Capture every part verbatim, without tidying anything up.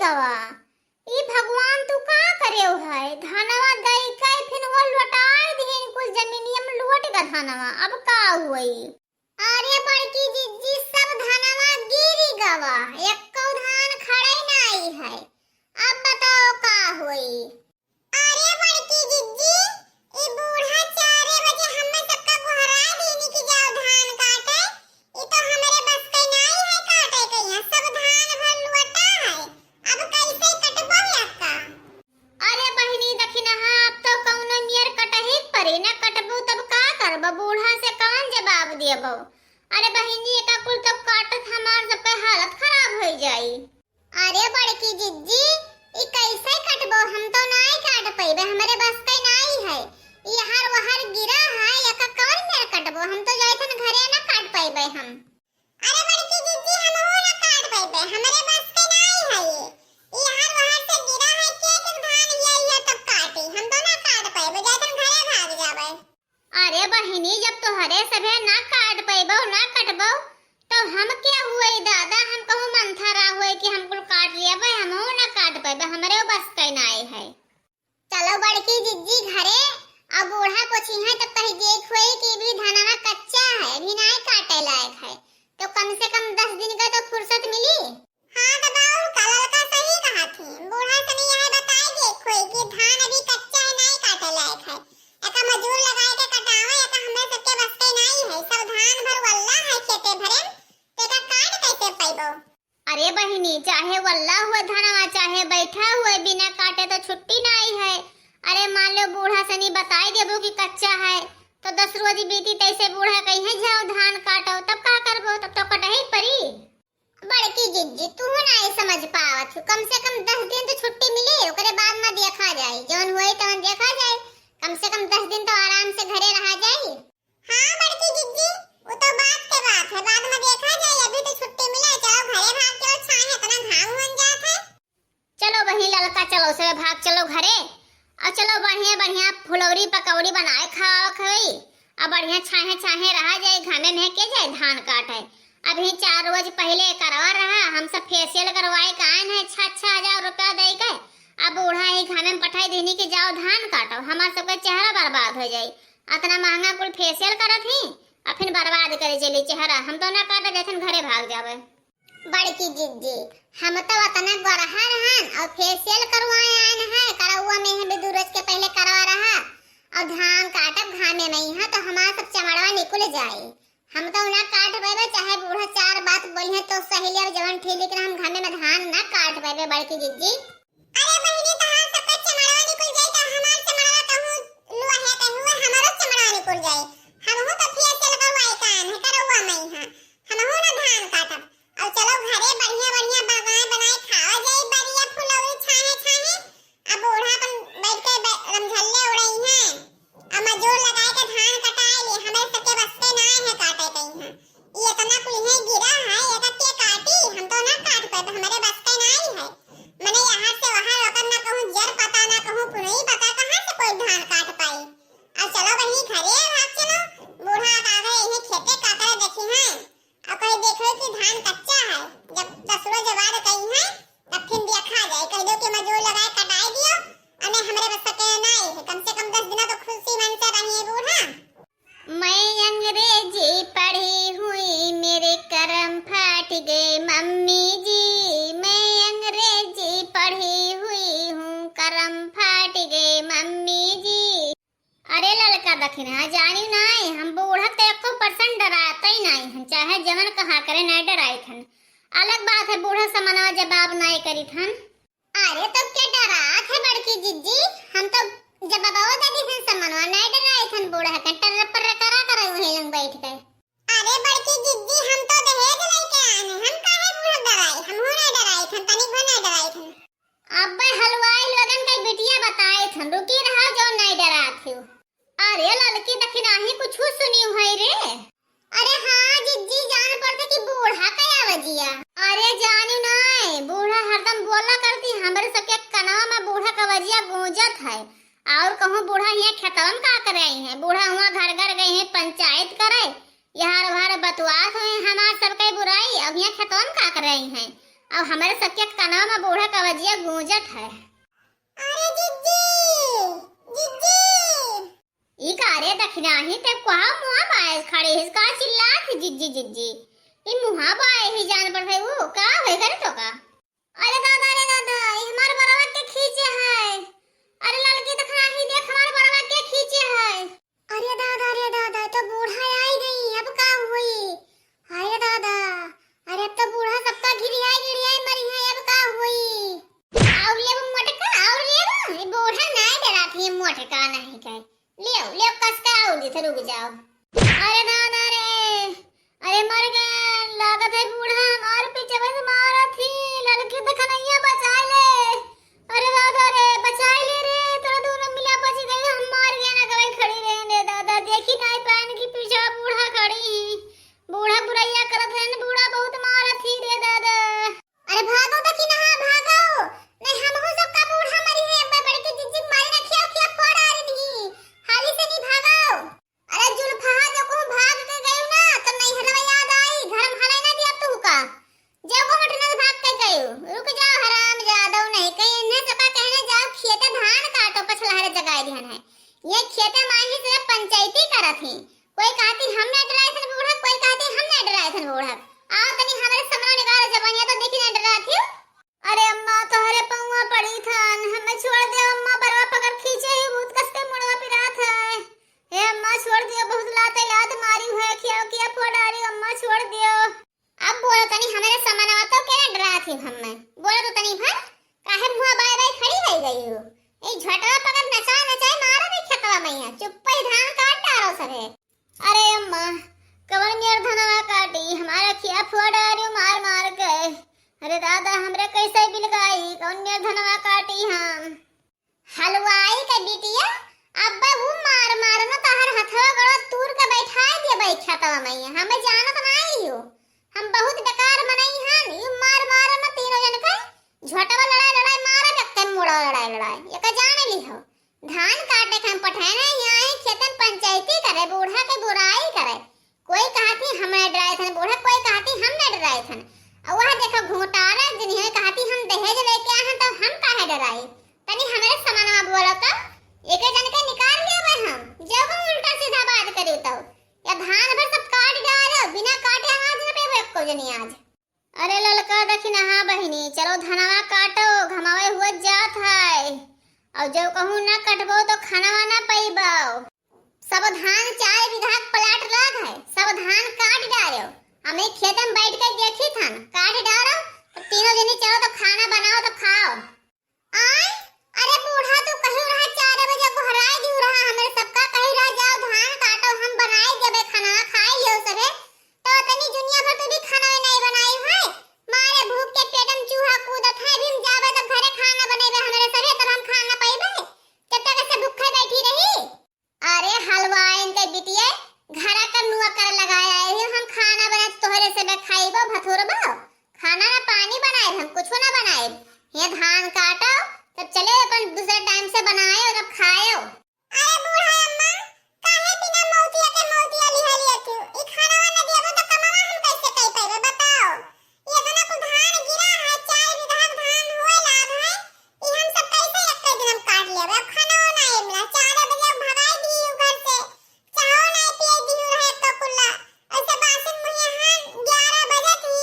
तवा, ई भगवान तू का करेउ है? धनवा दई के फिन वो लौटाई दिहिन कुल जमीनिया में लौट गा धनवा, अब का हुई? अरे बड़की जिज्जी, सब धनवा गिरी गवा, एक्को धान खड़े नाई है, अब बताओ का हुई? अरे बड़की जिज्जी, ई बूढ़ा चारे बजे हम्मे सबका गोहराए दीनी कि जाओ धान काटे। ई तो हमरे बस के नाई है काटे के, यहाँ सब धान भर लुअटा है। अब कैसे कटबो अक्का? अरे बहिनी दखिनहा, अब तो कौनो मेर कटही परी, न कटबू तब का करबो? बूढ़ा से कौन जवाब देबो? अरे बहिनी, एका कुल तो काटत हमार सबके हालत खराब हो जाई। अरे बड़की जिज्जी, ई कैसे कटबो? हम तो नाई काट पइबे, हमरे बस के नाई है। ई हर वहर गिरा है, एका कौन मेर कटबो? हम तो जाइथन घरे ना काट पइबे हम। अरे बड़की जिज्जी, हमहू ना काट पइबे, हमरे बस के नाई है ये। ई हर वहर से गिरा है, के के धान हिया हिया तब काटी, हम तो ना काट पइबे, जाइथन घरे भाग जाबे। अरे बहिनी, जब तोहरे सभे ना काट पइबो, ना कटबो, तब हम क्या हुए दादा? हम कहूँ मंथरा हुए कि हम कुल काट लेबे, हमहू ना काट पइबे, हमरे बस के नाई है। चलो बड़की जिज्जी घरे, अब बूढ़ा पोछी है तब कहीं देख हुए कि भी धनवा कच्चा है, अभी नाई काटे लायक है, तो कम से कम दस दिन का तो फुर्सत मिली। हाँ, त बाऊ, का ललका सही कहा थी। बूढ़ा सनी यह बताए देख होई कि धान अभी कच्चा है, नाई काटे लायक है। एका मजूर लगाए के कटावे, एका हमरे सबके बस के नाई है। सब धान भर वल्ला है खेते भरे, तेका काट कैसे पइबो? अरे बहिनी, चाहे वल्ला हुए धनवा, चाहे बैठा हुए, बिना काटे तो छुट्टी नाई है। अरे मान लो बूढ़ा सनी बताए देबो कि कच्चा है, तो दस रोज बीती, तैसे बूढ़ा कहीं है, "जाओ धान काटो", तब का करबो? तब तो कटही परी। बड़की जिज्जी, तू नाई समझ पावत हो, कम से कम दस दिन तो छुट्टी मिले, ओकरे बाद में देखा जाए, जौन होए तौन देखा जाए, कम से कम दस दिन तो आराम से घरे रहा जाए। हाँ बड़की जिज्जी, वो तो बात के बात है, बाद में देखा जाए, अभी तो छुट्टी मिले, चलो घरे भाग चलो, छाहे इतना घाम हुन जात है। चलो बहिनी ललका, चलो सब भाग चलो घरे। और चलो बढ़िया बढ़िया फुलौरी पकौड़ी बनाए खावा खाई। और बढ़िया छाहे छाहे रहा जाए, घामे में के जाए धान काटे। अभी चार रोज पहले करवा रहा, हम सब फेशियल करवाए के आए हैं, छह छह हजार रुपया दे के। अब बूढ़ा ही घामे में पठाई देनी कि जाओ धान काटो, हमार सबका चेहरा बर्बाद हो जाए। इतना महंगा कुल फेशियल करत ही, और फिर बर्बाद करे चली चेहरा। हम तो ना काटे, जैसन घरे भाग जावे। बड़की जिज्जी, हम तो अतना गोरहा रहन और फेशियल करवाए आन है, करौआ में हम दू रोज के पहले करवा रहा, और धान काटब घामे में यहाँ तो हमार सब चमड़वा निकल जाए। हम तो ना काट पाएबे, चाहे बूढ़ा चार बात बोली है तो सही ले, अब जवन ठीक, लेकिन हम घामे में धान ना काट पाएबे बड़की जिज्जी। अरे बहिनी, तहार सबका चमड़वा निकल जाए तो हमार चमड़वा कहूँ लुआ है, कहूँ हमारो चमड़वा निकल जाए। हमहू तो फेशियल करवाए कान है, करौआ में यहाँ। हमहू ना धान काटब। अब चलो घरे बढ़िया बढ़िया बनाए बनाए खावा जाए, बढ़िया फुलौरी छाहे छाहे। अब बूढ़ा अपन बैठ के ब-, रमझल्ले उड़ई हैं। अब मजूर लगाए के धान कटाए ले, हमरे सबके बस के नाई है काटे के यहाँ। ई इतना कुल है गिरा है, एका के काटी? हम तो ना काट पाएबे, हमरे बस के नाई है। मने यहाँ से वहाँ ओकर ना कहूँ जर पता, ना कहूँ पुरई पता, कहाँ से कोई धान काट पाई? अब चलो बहिनी घरे भाग चलो, बूढ़ा का है, इन्हें खेते का करे देखी हैं। अब कहीं देख लो कि धान कच्चा है, जब ससुरो जवाब कही है, तब फिर देखा जाए। कह दो कि मजूर लगाए कटाई दियो, अने हमरे बस के नाई है, कम से कम दस दिन तो खुशी मन से रहिए बूढ़ा। मैं अंग्रेजी पढ़ी हुई, मेरे करम फट गए मम्मी जी। मैं अंग्रेजी पढ़ी हुई हूँ, करम फट गए मम्मी जी। अरे ललका दखिनहा, जानी नाई, हम बूढ़ा तो एको percent डराते ही नाई हन, चाहे जवन कहा करे नाई डराइत हन। अलग बात है बूढ़ा समनवा जवाब नाई करीत हन। अरे तो के डरात है बड़की जिज्जी, हम तो जवाबो दे दी हन समनवा, नाई डराइत हन बूढ़ा के, टर्र पर्र करा करे वही लंग बैठ के। अरे बड़की जिज्जी, हम तो दहेज लेके आए हैं, हम काहे बूढ़ा डराई, हम हो ना डराइत हन, तनिक भर ना डराइत हन। अब्बे हलवाई लोगन के बिटिया बताइत हन, रुकी रहा जो नाई डरात हो। अरे ललकी दखिनही कुछ सुनी है रे। अरे हाँ जिज्जी, जान पड़ते कि बूढ़ा का आवाजिया। अरे जानी नाई, बूढ़ा हरदम बोला करती, हमरे सबके कनवा में बूढ़ा का आवाजिया गूंजत है। और कहूँ बूढ़ा यहाँ खेतवन का करे आई हैं, बूढ़ा हुआ घर घर गए हैं पंचायत करे, यार वार बतुआत हुए हमार सबके बुराई, अब यहाँ खेतवन का करे आई हैं। अब हमरे सबके कनवा में बूढ़ा क अवजिया गूंजत है। अरे जिज्जी, जिज्जी। ई का रे दखिनही, ते कहाँ मुँहा बाए खड़े हिस, का चिल्लात ही जिज्जी जिज्जी? ई मुँहा बाए ही जान पर भाई, वो का होए करे तो का? अरे दादा रे दादा, ई हमार बरवा के खींचे है। अरे ललकी दखिनही देख, हमार बरवा के खींचे है। अरे दादा रे दादा, तो बूढ़ा आई गई, अब का हुई? अरे दादा, अरे अब तो बूढ़ा सबका घिरियाई घिरियाई मरी है, अब का हुई? और लेब मोटका, और लेब। ई बूढ़ा नाय डरात ही, मोटका नहीं कहे। लियो, लियो, कस के आओ, जिथे रुक जाओ। अरे दादा रे, अरे मर गए, लागत है बूढ़ा हमार पीछे बस मारत ही, ललकी दखिनही बचा ले। अरे दादा रे, बचा ले रे, तोरा दोनों मिला बच गए, हम मार गए ना गए खड़ी रहे रे दादा, देखी ना पैन की पीछे बूढ़ा खड़ी ही, बूढ़ा बुरैया करत है, बूढ़ा बहुत मारत ही रे दादा। अरे भागो दखिनहा, भागो, नहीं हमहू सबका बूढ़ा मरी है, अब्बा बड़की जिज्जी मारी ना खिया खिया फोड़ आ रही, हाली से नहीं भागो। अरे जुल्फहा, जो कहूँ भाग के गयू ना, तो नैहरवा याद आई, घर में हले ना दिया तू का। जो कहूँ हटने से भाग के गयू, रुक जाओ हराम जादव, नहीं कहीं इन्हें सबका कहने जाओ, खेते धान काटो, पछलहरे जगाए दिहन है। ये खेते माही से पंचायती करत ही। कोई कहती हम नहीं डराए थन बूढ़ा, कोई कहती हम नहीं डराए थन बूढ़ा। आओ तनी हमरे समरा निकाल जबानिया तो देखी नहीं डरात ही। अरे अम्मा, तोहरे पौआ पड़ी थन, हमें छोड़ दे अम्मा, बरवा पकड़ खींचे ही, बहुत कस के मुड़वा पिरात है। हे अम्मा, छोड़ दियो, बहुत लाते लात मारी है, खियाओ किया फोड़ डारी, अम्मा, छोड़ दियो। अब बोलो तनी, हमरे समनवा तो के डरात ही हमें, बोलो तो तनी भर, काहे मुँह बाय बाय खड़ी हो गई हो? ए झटवा पकड़ नचा नचाए मारो रे खेतवा मैया, चुप्पे ही धान काट डारो सभे। अरे अम्मा, कवन मेर धनवा काटी, हमारा खिया फोड़ डारियो मार मार के। अरे दादा, हमरे कैसे बिलगाई, कवन मेर धनवा काटी हम? हलवाई के बिटिया, अब्बे ऊ मार मार न तहर हथवा गोड़वा तूर के बैठाए देबे खेतवा में, हमें जानत नाई हो। हम बहुत बेकार मनई हन, यू मार मार न तीनों जन के झोटवा लड़ाई लड़ाई मारब, एक मुड़वा लड़ाई लड़ाई, एक जान लिहो। धान काटे के हम पठाए ना, यहाँ ही खेतन पंचायती करे, बूढ़ा के बुराई करे। कोई कहती हम नहीं डराए थन बूढ़ा, कोई कहती हम नहीं डराए थन। और वह देखो घोटाला जिन्हें कहती हम दहेज लेके आए हैं तो हम काहे डराए? तनी हमरे समनवा बोलो तो, एक जन के निकाल लेबे हम, जब हम उल्टा सीधा बात करी तो। या धान भर सब काट डालो, बिना काटे अनाज न पेबो एको जनी आज। अरे ललका दखिनहा बहिनी, चलो धनवा काटो, घमावे हुआ जात है। और जब कहूँ ना कटबो तो खाना वाना पैबो। सब धान चार बीघा के प्लाट लग है, सब धान काट डालो। हम एक खेत में बैठ के देखी थन, काट डालो, तो तीनों जनी चलो तो खाना बनाओ तो खाओ। आय, अरे बूढ़ा, तू कही रहा चार बजे गोहराए दियो रहा, हमरे सबका कही रहा, "जाओ धान काटो, हम बनाए देबे खाना, खाए लियो सभे।" तो तनी जुनिया भर तू भी खाना नहीं बनाई है, मारे भूख के पेट में चूहा कूदत है, अभी हम जाबे तब घरे खाना बनेबे हमरे सभे, तब हम खाना पाइबे। जब तक ऐसे भूखे बैठी रही। अरे हलवाइन के बिटिया, घरा का नुआ कर लगाए आए हो, हम खाना बना तोहरे से बे खाइबो भथुरबो, खाना ना पानी बनाए, हम कुछो ना बनाए। ये धान काटो, तब चले अपन दूसरे टाइम से बनाए और अब खाएओ। अरे बूढ़ा अम्मा, काहे बिना मौतिया के मौतिया लिहा लिया क्यों? ई खाना ना देबो तो कमावा हम कैसे कई पाइबे बताओ? ये इतना कुल धान गिरा है, चार बीघा के धान होए लाग है, ई हम सब कैसे एक दिन हम काट लेबे? अब खाना हो ना मिला, चार बजे भगाई दी घर से, चाहो ना पिए दी रहे एक कुल्ला, ऐसे बासन मुहे हन, ग्यारह बजे थी,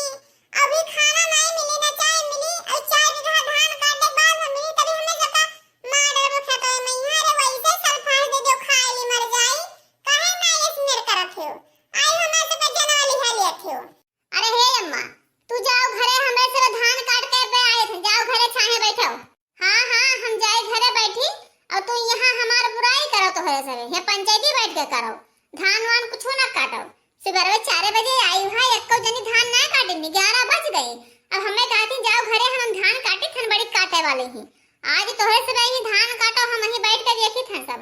अभी खाना नहीं मिली ना चाय मिली, और चार बीघा धान काटे बाद हम मिली, तभी हमें जता मार डरबो खेतों में, यहाँ रे वैसे सल्फास दे दो खाए ली मर जाई, काहे ना ये स्मेर करत हो? आई हमारे से जनवा लिहा लिया थियो। अरे हे अम्मा, तू जाओ घरे, हमरे से धान काट के बे आए थे, जाओ घरे छाहे बैठो। हाँ, हाँ, हम जाए घरे बैठी, और तू यहाँ हमार बुराई करो तोहरे सभे, यहाँ पंचायती बैठ के करो, धान वान कुछो ना काटो। सुबह चार बजे आई हुआ, एको जनी धान ना काटे, ग्यारह बज गए। अब हमें कहा थी, "जाओ घरे, हम धान काटी थन, बड़ी काटे वाले ही। आज तोहरे सभे ही धान काटो, हम वहीं बैठ के देखी थन सब।"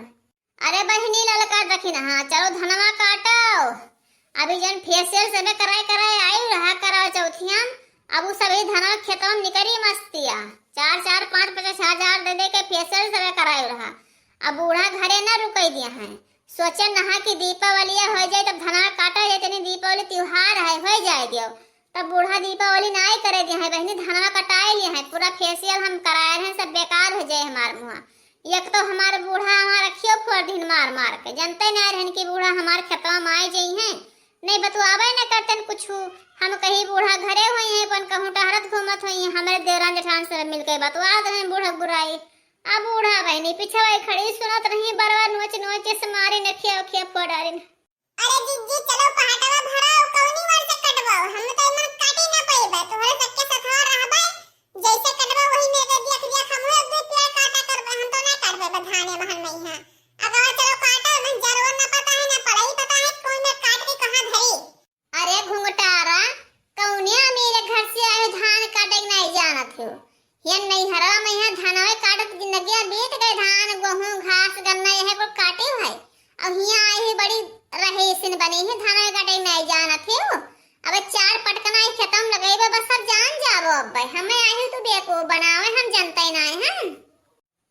अरे बहिनी ललका दखिनहा, चलो धनवा काटो। अभी जन फेशियल सभे कराए कराए आई रहा करवा चौथिया, अब उ सभी धनवा खेतवा में निकरी मस्तिया। चार चार पाँच पचास हजार दे दे के फेशियल सभे कराए रहा। अब बूढ़ा घरे ना रुकई दिया है। सोचे नहा कि दीपावलिया हो जाए तब धनवा काटा जाए, तनी दीपावली त्योहार है, हो जाए दियो। तब बूढ़ा दीपावली नाई करे दिया है बहिनी, धनवा कटाए लिया है, पूरा फेशियल हम कराए रहे, सब बेकार हो जाए हमार मुँह। एक तो हमार बूढ़ा हमार अखियो फोड़ दिन मार मार के, जनते ना रहन कि बूढ़ा हमार खेतवा में आए जाई हैं, नहीं बतवावे न करतन कुछ। हम कही बूढ़ा घरे हुई हैं, अपन कहूँ टहरत घूमत हुई हैं, हमारे देवरान जेठान से मिलके बतवा दे बूढ़ा के बुराई। अब बूढ़ा बहिनी पीछे वही खड़ी सुनत रही, बरवा नोच नोच से मारी नखिया उखिया फोड़ डारिन। अरे जिज्जी, चलो पहाटवा भराओ, कौनी ओर से कटबो? हम तो इमन काटी ना पइबे, तोहरे सबके सथवा रहबे, जैसे कटबो वही में के दिया दिया, हम एक दो पेड़ काटा करबे, हम तो ना काटबे बधाने महन में यहाँ। अगर चलो काटो, मन जरूर ना पता है, ना पड़ई पता है, कौन में काट के कहाँ धरी। अरे घुंघटारा, कौने अमीर घर से आए धान काटे के नहीं जानत हो? ये नैहरवा में यहाँ धनवे काटत जिंदगिया बीत गए, धान, गेहूं, घास, गन्ना यह कुल काटे है। अब हियाँ आए ही बड़ी रहीसिन बनी ही, धनवे काटे के नहीं जानत हो। अब चार पटकना ही खेतम लगेबे, बस सब जान जाबो अब। हमें आए ही तू बेवकूफ बनावे, हम जनते नहीं हैं।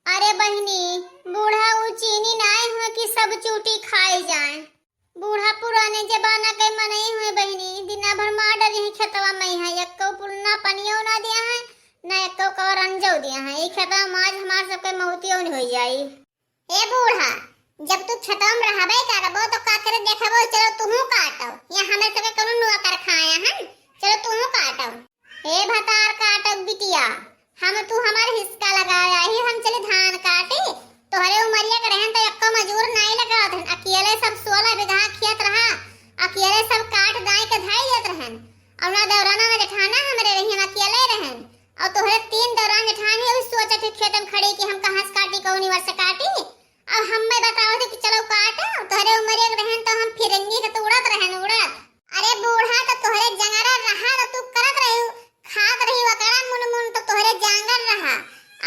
अरे बहिनी, बूढ़ा ऊ चीनी नाय हो कि सब चूटी खाए जाए। बूढ़ा पुराने जमाना के मनई हुए बहिनी, दिना भर मार डरी है खेतवा में है, एक्को पुलना पनियो ना दिया है, ना एक्को कवर अंजो दिया है। ये खेतवा में आज हमार सबके मौतियो नहीं हो जाई। ए बूढ़ा, जब तू खेतवा में रहबे करबो तो का करे देखबो, चलो तुहू काटो, या हमें सबके कौनो नुआ कर खाया है, चलो तुहू काटो। ए भतार काटो बिटिया, हम तू हमार हिसका लगाया ही, हम चले धान काटे। तोहरे उमरिया के रहन तो एक्को मजूर नाई लगावत हन, अकेले सब सोलह बीघा खेत रहा, अकेले सब काट दाई के धाई देत रहन। और ना देवराना ना जेठाना हमरे रही, हम अकेले रहन। और तोहरे तीन देवरान जेठान ही, उ सोचत ही खेतन खड़ी कि हम कहाँ से काटी, कौनी वर्ष काटी। अब हम्मे बतावत ही कि चलो काट, तोहरे उमरिया के रहन तो हम फिरंगी के तो उड़त रहन, उड़त। अरे बूढ़ा, तो तोहरे जंगरा रहा तो तू करत रही, खात रही वकड़ा मुन मुन, तो तोहरे जांगर रहा।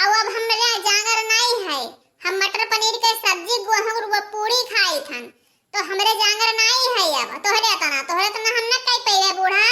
अब अब हमरे जांगर नाई है, हम मटर पनीर के सब्जी, गोहूं के पूड़ी खाई थन, तो हमरे जांगर नाई है। अब तोहरे तना, तोहरे तना हम न कह पइबे बूढ़ा।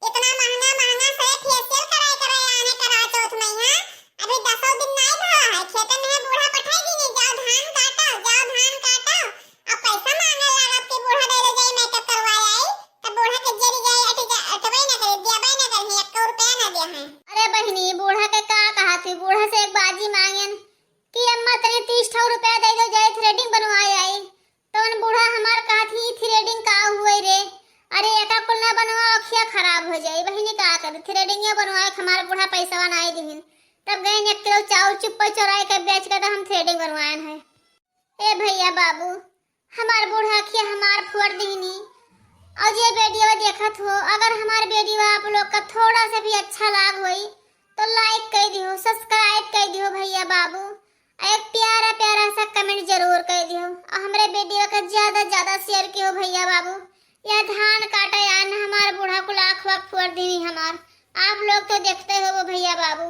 इतना महंगा महंगा से फेशियल कराए करे आने करा चौथ मैया, अभी दसों दिन नाई भा है, खेते में है बूढ़ा पठाई दीनी, जाओ धान काटो, जाओ धान काटो। अब पैसा मांगे लागत कि बूढ़ा डैलो जाई मेकअप करवाए आई, तब बूढ़ा के जरी जाई अटि जा, अटबे न करे, दियाबे न करे, एक रुपया न दे हैं। अरे बहिनी, बूढ़ा के का कहा थी, बूढ़ा से एक बाजी मांगेन कि अम्मा तनी तीस ठो रुपया दे दो, जाई थ्रेडिंग बनवाए आई। तवन बूढ़ा हमार कहत ही, "थ्रेडिंग का हुए रे? अरे एका कुल ना बनवा, अखिया खराब हो जाई।" बहिनी का करे, थ्रेडिंगिया बनवाए के हमार बूढ़ा पैसवा नाई दिहिन। तब गए एक किलो चाउर चुप्पा चोराए के बेच के तो हम थ्रेडिंग बनवाएन है। ए भैया बाबू, हमार बूढ़ा अखिया हमार फोड़ दिहिनी। और जे वीडियो देखत हो, अगर हमार वीडियो आप लोग का थोड़ा सा भी अच्छा लाग होई तो लाइक कर दियो, सब्सक्राइब कर दियो भैया बाबू। एक प्यारा प्यारा सा कमेंट जरूर कर दियो और हमरे वीडियो का ज्यादा ज्यादा शेयर कियो भैया बाबू। यह धान काटे आन हमार बूढ़ा कुल आँख वाँख फोड़ दीनी हमार। आप लोग तो देखते हो वो भैया बाबू।